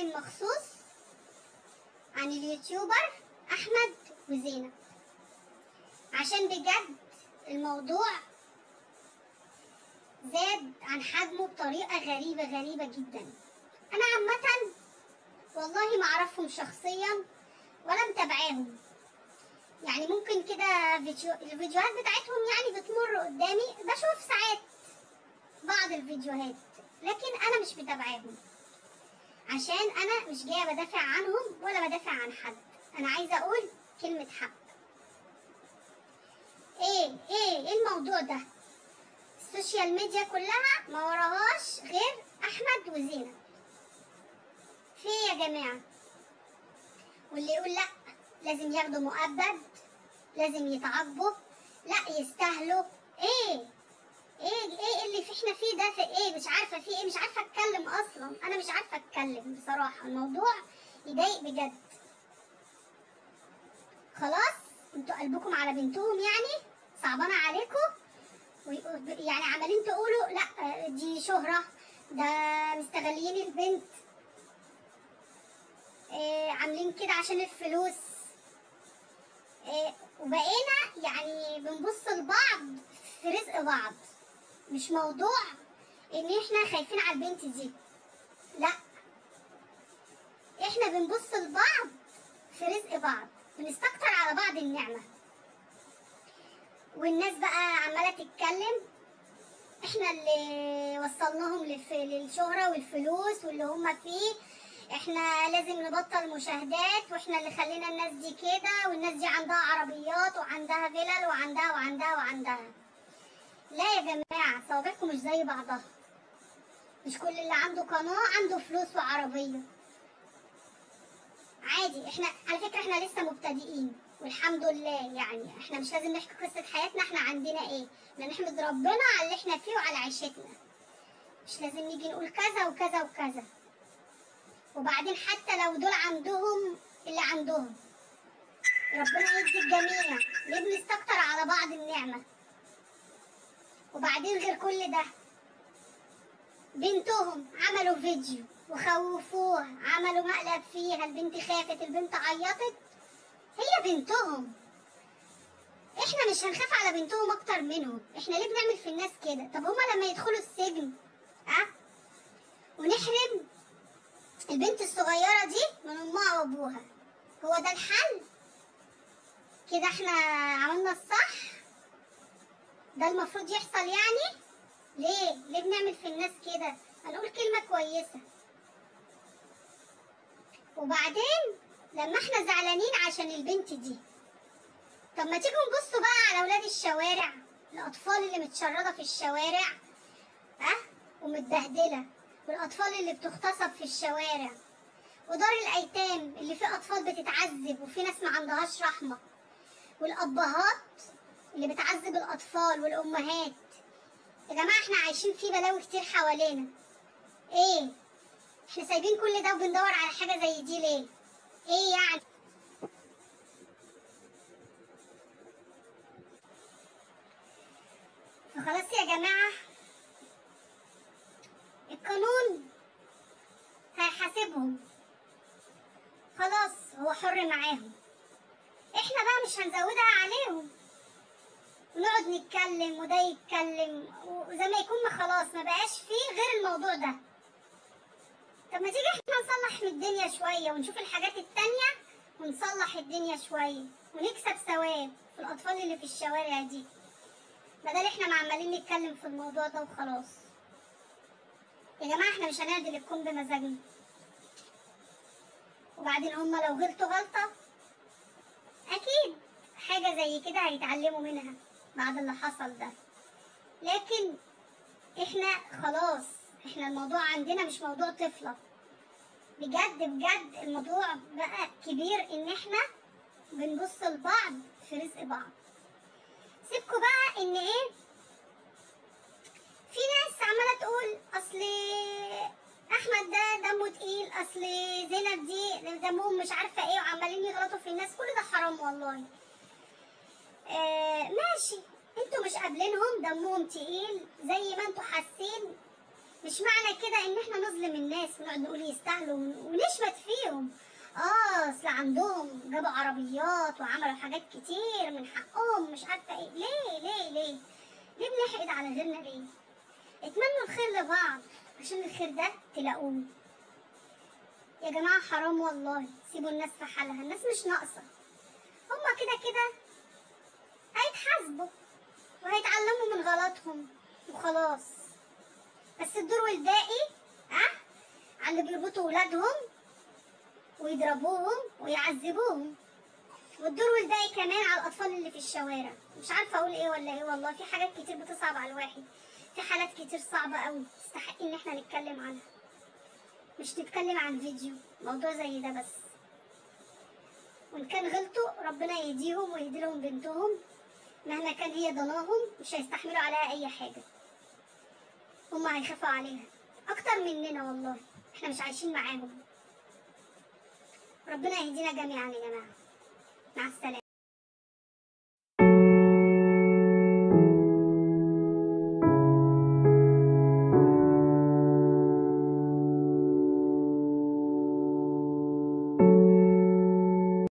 اتكلم مخصوص عن اليوتيوبر احمد وزينب، عشان بجد الموضوع زاد عن حجمه بطريقة غريبة غريبة جدا. انا عامة والله ما اعرفهم شخصيا ولا متابعاهم، يعني ممكن كده الفيديوهات بتاعتهم يعني بتمر قدامي، بشوف ساعات بعض الفيديوهات، لكن انا مش متابعاهم عشان انا مش جاية بدافع عنهم ولا بدافع عن حد. انا عايزه اقول كلمة حق. ايه ايه ايه الموضوع ده؟ ال social media كلها ما وراهاش غير احمد وزينب. في ايه يا جماعة؟ واللي يقول لا لازم ياخدوا مؤبد، لازم يتعاقبوا، لا يستاهلوا. ايه ايه ايه اللي في احنا فيه ده؟ في ايه؟ مش عارفه في ايه، مش عارفه اتكلم اصلا، انا مش عارفه اتكلم بصراحة. الموضوع يضايق بجد. خلاص انتوا قلبكم على بنتهم يعني، صعبانه عليكم، يعني عمالين تقولوا لا دي شهره، ده مستغلين البنت، إيه عاملين كده عشان الفلوس، إيه. وبقينا يعني بنبص لبعض في رزق بعض. مش موضوع ان احنا خايفين على البنت دي، لا، احنا بنبص لبعض في رزق بعض، بنستكتر على بعض النعمة. والناس بقى عمالة تتكلم احنا اللي وصلناهم للشهرة والفلوس واللي هم فيه، احنا لازم نبطل مشاهدات، واحنا اللي خلينا الناس دي كده، والناس دي عندها عربيات وعندها فلل وعندها وعندها وعندها. لا يا جماعة، صوابعكم مش زي بعضها، مش كل اللي عنده قناة عنده فلوس وعربية. عادي، احنا على فكرة احنا لسه مبتدئين والحمد لله، يعني احنا مش لازم نحكي قصة حياتنا، احنا عندنا ايه، احنا نحمد ربنا على اللي احنا فيه وعلى عيشتنا، مش لازم نيجي نقول كذا وكذا وكذا. وبعدين حتى لو دول عندهم اللي عندهم، ربنا يدي الجميع، ليه بنستكتر على بعض النعمة؟ وبعدين غير كل ده، بنتهم عملوا فيديو وخوفوها، عملوا مقلب فيها، البنت خافت، البنت عيطت. هي بنتهم، احنا مش هنخاف على بنتهم اكتر منهم. احنا ليه بنعمل في الناس كده؟ طب هما لما يدخلوا السجن ونحرم البنت الصغيرة دي من امها وابوها، هو ده الحل؟ كده احنا عملنا الصح؟ ده المفروض يحصل يعني؟ ليه؟ ليه بنعمل في الناس كده؟ هنقول كلمة كويسة. وبعدين لما احنا زعلانين عشان البنت دي، طب ما تيجوا نبصوا بقى على اولاد الشوارع، الاطفال اللي متشردة في الشوارع ومتبهدلة، والاطفال اللي بتغتصب في الشوارع، ودار الايتام اللي فيه اطفال بتتعذب وفي ناس ما عندهاش رحمة، والابهات اللي بتعذب الاطفال والامهات. يا جماعة احنا عايشين في بلاوي كتير حوالينا. ايه احنا سايبين كل ده وبندور على حاجة زي دي ليه؟ ايه يعني؟ فخلاص يا جماعة، القانون هيحاسبهم، خلاص هو حر معاهم، احنا بقى مش هنزودها عليهم ونقعد نتكلم وده يتكلم وزي ما يكون ما خلاص ما بقاش فيه غير الموضوع ده. طب ما تيجي احنا نصلح من الدنيا شوية ونشوف الحاجات التانية ونصلح الدنيا شوية ونكسب ثواب في الأطفال اللي في الشوارع دي، بدل احنا ما عمالين نتكلم في الموضوع ده وخلاص. يا جماعة احنا مش هنعدل الكون بمزاجنا. وبعدين هما لو غلطوا غلطة أكيد حاجة زي كده هيتعلموا منها بعد اللي حصل ده، لكن احنا خلاص، احنا الموضوع عندنا مش موضوع طفلة، بجد بجد الموضوع بقى كبير، ان احنا بنبص لبعض في رزق بعض. سيبكوا بقى ان ايه، في ناس عمالة تقول اصل احمد ده دمه تقيل، اصل زينب دي دمهم مش عارفة ايه، وعمالين يغلطوا في الناس. كل ده حرام والله. ماشي، انتوا مش قابلينهم، دمهم تقيل زي ما انتوا حاسين، مش معنى كده ان احنا نظلم الناس ونقعد نقول يستاهلوا ونشمت فيهم. اصل عندهم جابوا عربيات وعملوا حاجات كتير من حقهم، مش عارفه ايه. ليه ليه ليه ليه بنحقد على غيرنا؟ ليه؟ اتمنوا الخير لبعض عشان الخير ده تلاقوه. يا جماعة حرام والله، سيبوا الناس في حالها، الناس مش ناقصه. هما كده كده هيتحاسبوا وهيتعلموا من غلطهم وخلاص. بس الدور والباقي على اللي بيربطوا ولادهم ويضربوهم ويعذبوهم، والدور والباقي كمان على الاطفال اللي في الشوارع. مش عارفه اقول ايه ولا ايه والله، في حاجات كتير بتصعب على الواحد، في حالات كتير صعبة قوي تستحق ان احنا نتكلم عنها، مش نتكلم عن فيديو موضوع زي ده بس. وان كان غلطوا ربنا يهديهم ويهدي لهم بنتهم، مهما كان هي ضناهم مش هيستحملوا عليها اي حاجة، هما هيخافوا عليها اكتر مننا والله، احنا مش عايشين معاهم. ربنا يهدينا جميعا يا جماعة. مع السلامة.